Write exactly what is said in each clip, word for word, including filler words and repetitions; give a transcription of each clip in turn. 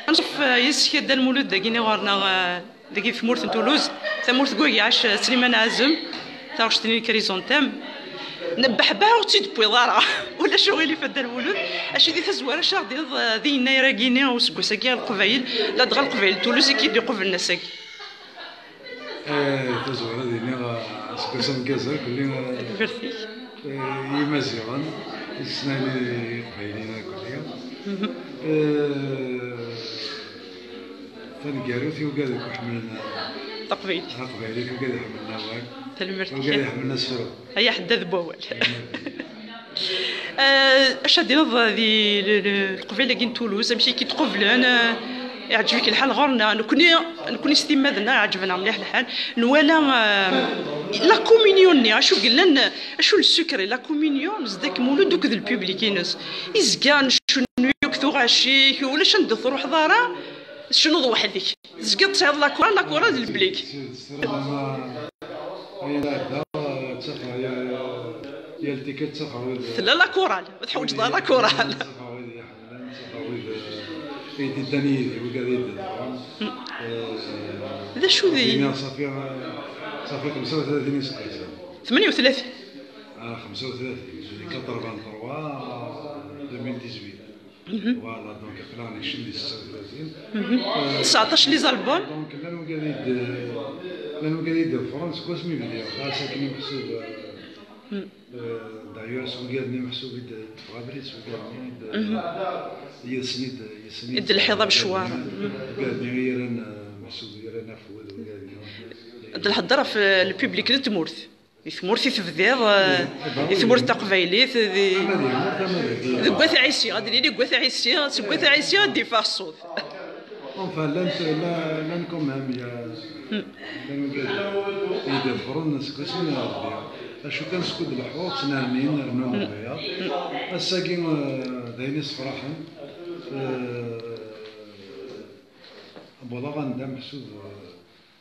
Anṣuf, eh, yes-k a Dda Lmulud dagi-nni ɣur-neɣ, eh, dagi tmurt n Toulouse, tamurt n wagi iɛac, eh, Sliman Ɛazem, taɣect-nni n Chrysanthème. Nebbeḥbeḥ ur tt-id-tewwiḍ ara. Ulac uɣilif a Dda Lmulud. Acu di tazwara, acu ara ɣ-d-tiniḍ, eh, di yennayer-agi-nni useggas-agi ar Leqbayel, ladɣa Leqbayel n Toulouse i k-id-iqublen ass-agi? Eh, tazwara ad iniɣ, eh, aseggas ameggaz akk-nni, eh, Tanemmirt-ik. Eh, i Yimaziɣen, i snani Iqbayliyen akk-nni. Mhm. Eh, taneggarut i wigad akk iḥemmlen Taqbaylit. Taqbaylit, wigad iḥemmlen awal, Tanemmirt-ik. Wigad iḥemmlen asefru. Ay aḥeddad n wawal. Eh, acu ad d-tiniḍ di le-, le-, leqbayel-agi n Toulouse, amek i k-id-qublen, eh, iɛǧeb-ik lḥal ɣur-neɣ? Nekni, nekni s timmad-nneɣ iɛǧeb-aneɣ mliḥ lḥal. Nwala, eh, la communion-nni, acu yellan, acu le secret, la communion, zdat Mulud akked le public-ines. Izga ncennu akk tuɣac-ik, ulac anda ur truḥeḍ ara, tcennuḍ weḥd-k. Tezgiḍ tesɛiḍ la chorale, la chorale d le public. Ayen ɛedda, ttafeɣ yal, yal tikkelt ttafeɣ wid. Tella la chorale, ur teḥwaǧeḍ ara la chorale. Ttafeɣ wid iḥemmlen, ttafeɣ wid, eh, i d-iddan yid-i, wigad i d-iḍefren. Eh, D acu di ttini, ṣafi, ṣafi xemsa u tlatin iseggasen. Tmenya u tlatin. Ah, xemsa u tlatin, quatre-vingt-trois, deux mille dix-huit. Mhm. Voilà, donc aql-aɣ nekcem di setta u tlatin. Mhm. Euh, tseɛṭac les albums. Donc llan wigad i d-, llan wigad i d-iḍefren seg wasmi bdiɣ, xas akken i meḥsub, euh, Mm. euh, d'ailleurs s wigad-nni meḥsub i d-teffeɣ abrid, s wigad-nni i d-, Mhm. yid-sen i d-, yid-sen i I d-lḥiḍ abecwar. Wigad-nni, wigad-nni i yerran, euh, meḥsub i yerran afud, wigad-nni. D lhedra ɣef le public n tmurt. Di tmurt i tebdiḍ, eh, di tmurt taqbaylit, di, deg Wat Ɛisi, ad d-nini deg Wat Ɛisi, seg Wat Ɛisi ad d-iffeɣ ṣṣut. Enfin, llan, llan, llan quand même, ya, llan wigad i d-iḍefren seg wasmi i rebdiɣ. Acu kan, skud leḥḥuɣ, ttnernin, rnu mɣiyaḍ. Ass-agi, eh, d ayen issefraḥen. Eh, wwḍeɣ anda meḥsub, eh,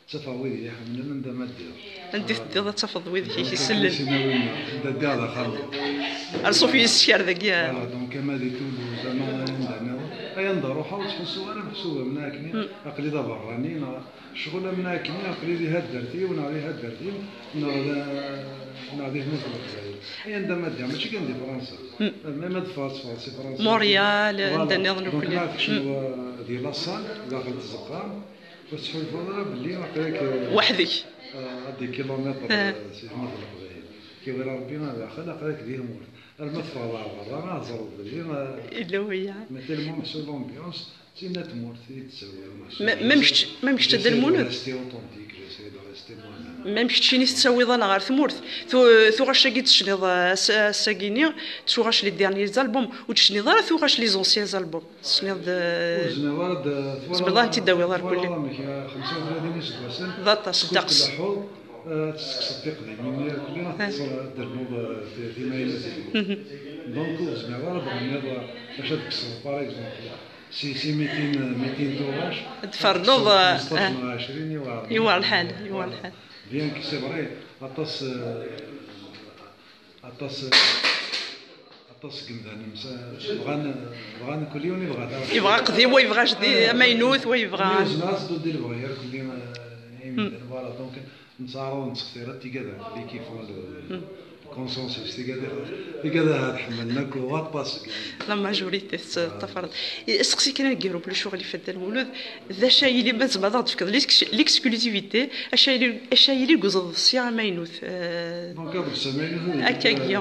ttafeɣ wid i yi-ḥemmlen anda ma ddiɣ. Anda i teddiḍ ad tafeḍ wid i k-isellen. Anda ddiɣ d axxam. Anṣuf yis-k ar dagi. Voilà, donc ama di Toulouse, ama anda nniḍen. Ay anda ruḥeɣ ur ttḥussuɣ ara meḥsub am nekni. Hmm. Aql-i d aberrani, neɣ ccɣel am nekni, aql-i di haddart-iw, neɣ di haddart-im, neɣ d, neɣ di tmurt n Leqbayel. Ay anda ma ddiɣ, mačči kan di Fransa. Hmm. Même ad ffɣeɣ, tteffɣeɣ si Fransa. Montréal, voilà, anda nniḍen donc nekkni. Ma tekcmeḍ, hmm, eh, di la salle, daxel tzeqqa, ur tettḥulfuḍ ara belli aql-ak, eh, weḥd-k. Eh, à des kilomètres, eh, si tmurt n Leqbayel. Kibir Rebbi, ah, daxel aql-ak di tmurt. Arma teffɣeḍ ɣer berra, ah, teẓreḍ belli, eh, yella waya. Mais tellement meḥsub l'ambiance, d tinna tmurt i d-tettawiḍ. Ma, même kečč, même kečč a Dda Lmulud? J'essaie de rester authentique, j'essaie de rester moi-même. Même keččini tettawiḍ-aneɣ ɣer tmurt. Tu-, tuɣac-agi d-tecniḍ, eh, ass-, ass-agi-ni, d tuɣac les derniers albums, ur d-tecniḍ ara tuɣac les anciens albums. Tesliḍ d... Ur zmireɣ ara ad... Tzemreḍ ad tent-id-tawiḍ ar kulli. Twalaḍ amek, xemsa u tlatin iseggasen. D aṭas, skud ddeqs. Tleḥḥuḍ, eh, ad tessekkseḍ tiqdimin-nni ar kulli, ad, eh, teṣ-, ad d-ternuḍ, eh, ti-, timaynatin. Mhm. Donc, ur zmireɣ ara ad d-tɣenniḍ, eh, acu ad tekkseḍ, par exemple, si, si mitin, mitin tuɣac, ad tferneḍ, eh, xmesṭac neɣ ɛecrin, yewɛer. Yewɛer lḥal, yewɛer lḥal. Bien que c'est vrai, aṭas, eh, aṭas, eh, Aṭas seg yimdanen, sa-, bɣan, bɣan kulli yiwen yebɣa taɣect. Yebɣa aqdim, wa yebɣa ajdid, amaynut, wa yebɣa. Kulli yezmer ad s-d-udi lebɣi ar kulli, eh, imdanen. Hmm. Voilà, donc, nettɛaraḍ ad nettextir tigad-a, ceux qui font le, hmm, le consensus, tigad-a, tigad-a ad ḥemmlen akk waṭas seg-, la majorité tettafreḍ. Voilà. Seqsi kan ad n-garuɣ le ccɣel i fadda Lmulud, d acu ay yili ma tzemreḍ ad aɣ-d-tefkeḍ l'ex-, l'exclusivité, acu ay yili, acu ay yili deg uḍebsi amaynut, eh, donc, aḍebsi amaynut, akkagi.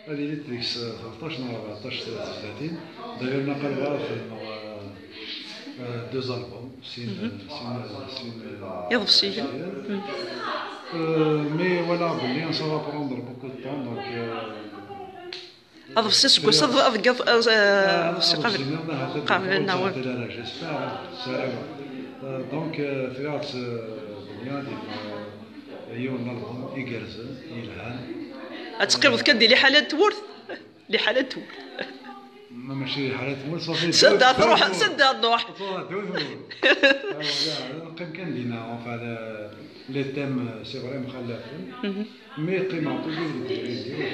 Ad ilint deg-s, eh, tleṭṭac neɣ rbeɛṭac tezlatin. D'ailleurs, naqal bɣiɣ ad xedmeɣ, eh, eh, deux albums, sin, mhm, sin, sin, eh, iḍebsiyen. Iḍebsiyen. Mhm. Euh, mais voilà, belli ça va prendre beaucoup de temps, donc, euh, aḍebsi aseggas-a, ad, ad, ad, eh, eh, aḍebsi qabel, qabel ad nɛawed. J'espère, ssarameɣ. Euh, donc, euh, tebɛet, euh, belli ad yebnu, euh, yiwen n album igerrzen, yelhan. Ad teqqimeḍ kan di liḥala n tmurt? Liḥala n tmurt. Ma mačči liḥala n tmurt, ṣafi. Sanda tṛuḥ, sanda tṛuḥ. Tṛuḥ, tṛuḥ. Ah, voilà, neqqim kan dinna, enfin, le, les thèmes, c'est vrai, mxallafen. Mhm. Mais qqimeɣ toujours deg ubrid-iw, euh,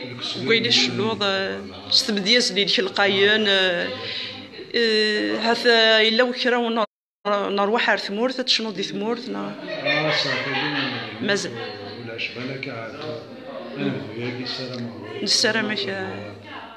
deg uswir. Deg wayen icelluḍ, euh, s tmedyazt-nni ikelqayen, euh, Eh, hat, eh, yella kra u ner-, nerwaḥ ar tmurt, ad tecnuḍ di tmurt, neɣ? Ah, saɛet-agi mazal. Ulac balak ahat. Anebdu yagi ssarameɣ. Nessaram-ak, ah.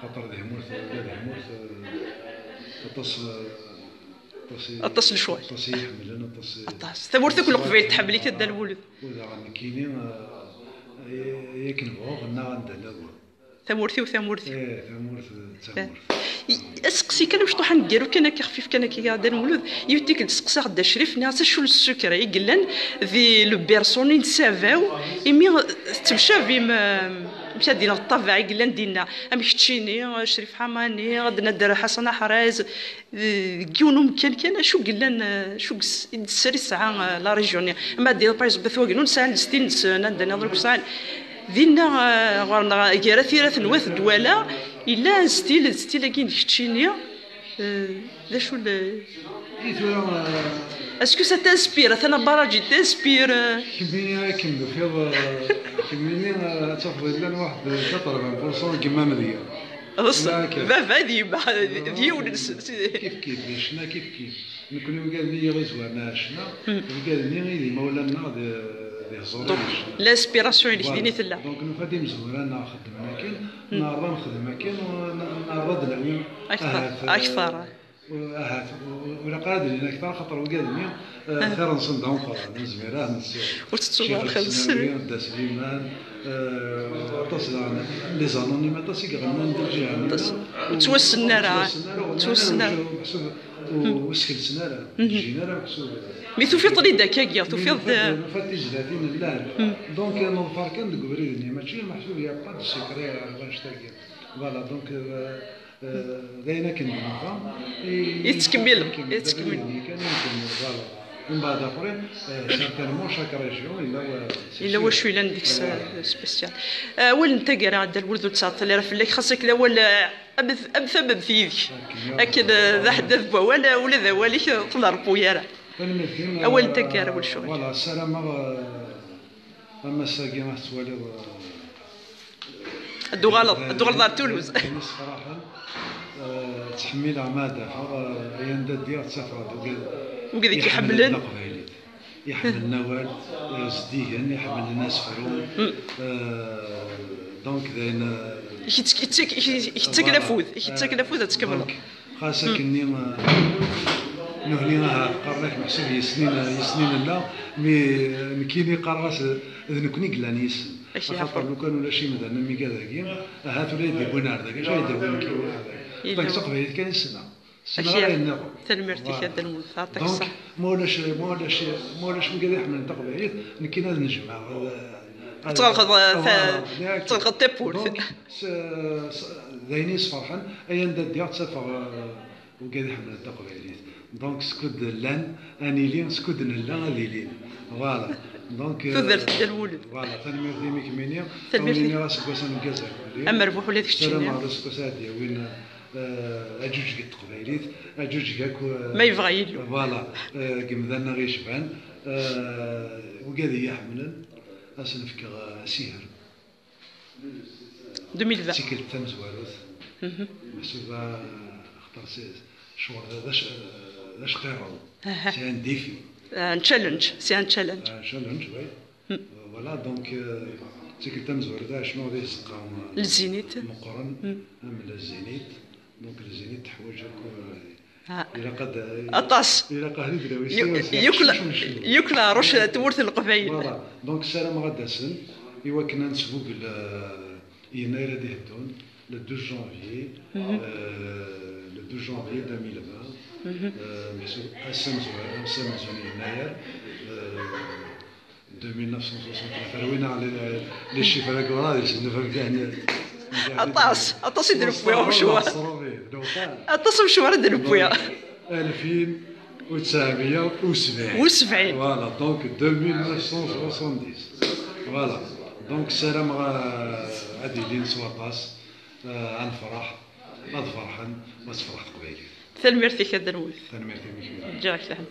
Xaṭer di tmurt, ula di tmurt, eh, aṭas, eh, aṭas i, aṭas n lecɣal. Aṭas i iḥemmlen, aṭas i, aṭas. Tamurt akk n Leqbayel tḥemmel-ik a Dda Lmulud. U daɣen nekkini, eh, i, i akken bɣuɣ, nnaɣ anda naweḍ. Tamurt-iw, tamurt-iw. Eh, tamurt d tamurt. I-, aseqsi kan amecṭuḥ aneggaru kan akka, xfif kan akka, a Dda Lmulud, yiwet tikkelt steqsaɣ Dda Crif, nniɣ-as acu n ssukra i yellan di le berceau-nni n Sabaw, imi tettemcabim, eh, amek ad d-iniɣ, ṭṭabeɛ i yellan dinna, am keččini, Crif Ḥamani, Dnader Ḥasan Aḥraz, eh, deg yiwen umkan kan, acu yellan, eh, acu i s-, i d-tesser i tesɛa, eh, la région-nni. Ma d-iniḍ, par exemple, At Wagennun sɛan stil-nsen, anda nniḍen akk sɛan. Dinna, eh, ɣur-neɣ, gar At Yiraten n Wat Dwala, yella stil, d stil-agi n keččini, eh, d acu le... I tura, eh, est-ce que ça t'inspire? Atan Abaraji t'inspire, eh? Kemmini akken tufiḍ, eh, kemmini, eh, ad tafeḍ yellan waḥed quatre-vingts pour cent n yemma Medya. Baba d yemma, d yiwen n s-, s-, kif kif, di ccna kif kif. Nekni wigad-nni i ɣ-izwaren ar ccna, wigad-nni i d imawlan-nneɣ di, di ẓẓur. Donc, l'inspiration-inek din i tella. Donc, nufa-d imezwura-nneɣ xeddmen akken, nerra nexdem akken, u n-, nerra ad d-nawi akteṛ, ahat, akteṛ. U-, ahat, u-, u-, ur ilaq ara ad d-inin akteṛ, axaṭer wigad-nni, eh, tirnsen d ameqqran, nezmir ad nessiweḍ. Ur tettuḍ ara xir-nsen. Dda Sliman, eh, aṭas daɣen, les anonymes, aṭas i iɣennan di lǧiha-nni. Aṭas. Ur ttwassnen ara. Ur ttwassnen ara, ur ttwassnen ara, meḥsub, ur, ur skelsen ara, ur ǧǧin ara meḥsub. Mi tufiḍ-ten-id akka-agi, tufiḍ-d, nufa-d, nufa-d tizlatin llan. Donc, neḍfer kan deg ubrid-nni, mačči meḥsub, il y a pas de secret ar wanect-agi. Voilà, donc, euh, euh, d ayen akken nebɣa. I, yettkemmil, yettkemmil. Kan i nkemmel, voilà. Mbeɛd après, euh, certainement, chaque région, yella wa-, yella wacu yellan deg-s, voilà, euh, spécial. Euh, awal n taggara, a Dda Lmulud, ur ttɛeṭṭil ara fell-ak, xas akken awal, euh, am, am tamemt yid-k. Akken, euh, d aḥeddad n wawal, euh, ula d awal-ik, euh, ur t-nṛebbu ara. Tanemmirt-im, awal n taggara, euh, awal ccɣel. Voilà, ssarameɣ, euh, am ass-agi ad tettwaliḍ, euh, ad d-tuɣaleḍ, ad d-tuɣaleḍ ar Toulouse. Ayen issefraḥen, eh, ttḥemmileɣ ma ad afeɣ, eh, ay anda ddiɣ ttafeɣ-d wigad, wigad i k-iḥemmlen, taqbaylit. Iḥemmlen awal, eh, zeddigen, iḥemmlen asefru. Eh, donc, d ayen, eh, i k-yettaken afud, i k-yettaken afud ad tkemmleḍ. Donc, xas akkenni, eh, nuhni ahat qqaren-ak meḥsub yes-sen, yes-sen nella, mi, eh, nekkini qqareɣ-as, eh, d nekkni i yellan yes-sen. Axaṭer lukan ulac imdanen am wigad-agi, ahat ula i d-yewwin ar dagi, acu ay d-yewwin nekkini ar dagi? Donc, s teqbaylit kan i ssneɣ. Ssneɣ ara yenniḍen. Tanemmirt-ik a Dda Lmulud, teɛṭiḍ ṣṣeḥ. Donc, ma ulac, ma ulac, ma ulac wigad iḥemmlen taqbaylit, nekkini ad nejmeɛ, ad, ad tɣelqeḍ, eh, voilà, ta-, tɣelqeḍ tawwurt. Donc, s-, s-, d ayen i yi-sferḥen, ay anda ddiɣ ttafeɣ, eh, wigad iḥemmlen taqbaylit. Donc, skud llan, ad nili, skud nella, ad ilin. Voilà. Donc, euh, tudert Dda Lmulud. Voilà, tanemmirt imi kemmini. Tanemmirt. Awen-iniɣ aseggas ameggaz ar kulli. Amerbuḥ ula d keččini. Ssarameɣ d aseggas ad d-yawin, euh, aǧuǧeg n teqbaylit, aǧuǧeg akk, euh, ma yebɣa Yillu. Voilà, euh, deg yimdanen-a ɣ-yecban, euh, wigad i yi-iḥemmlen, ad sen-fkeɣ, euh, asiher. Deux mille vingt. D tikkelt tamezwarut. Mhm. Meḥsub, axaṭer si-, ccɣel d, d ac-, d acqiṛew. Aha. C'est un défi. Un challenge, c'est un challenge. Un challenge, oui. Mm. Euh, voilà, donc, euh, d tikkelt tamezwarut, ɛecnaɣ di tzeqqa, euh, le Zénith, meqqren, mm, am le Zénith. Donc, le Zénith teḥwaǧ akk, euh, Ah. Ilaq ad, aṭas. Ilaq ad d-nawi, yu-, s-, s-, yukel, s-, s-, yukel ɛerruc n tmurt n Leqbayel. Voilà. Donc, ssarameɣ ad d-asen i wakken ad nesbugel, euh, yennayer ad d-iheddun, le douze janvier, mhm, euh, le douze janvier deux mille vingt. Mhm. Euh, meḥsub ass amezwaru, ass amenzu n yennayer, euh, deux mille neuf cent soixante-neuf, rwin-aɣ les, les chiffres akkura, di senfam kan. Aṭas, aṭas i d-newwi, amecwar. Aṭas amecwar i d-newwi. Donc, alfin u tesɛemya u sebɛin. U sebɛin. Voilà, donc deux mille neuf cent soixante-dix. Voilà. Donc, ssarameɣ, euh, ad ilin s waṭas, euh, ad nefreḥ, ad ferḥen, ad tefreḥ teqbaylit. Tanemmirt-ik a Dda Lmulud. Tanemmirt-ik. Ǧǧiɣ-ak lehna.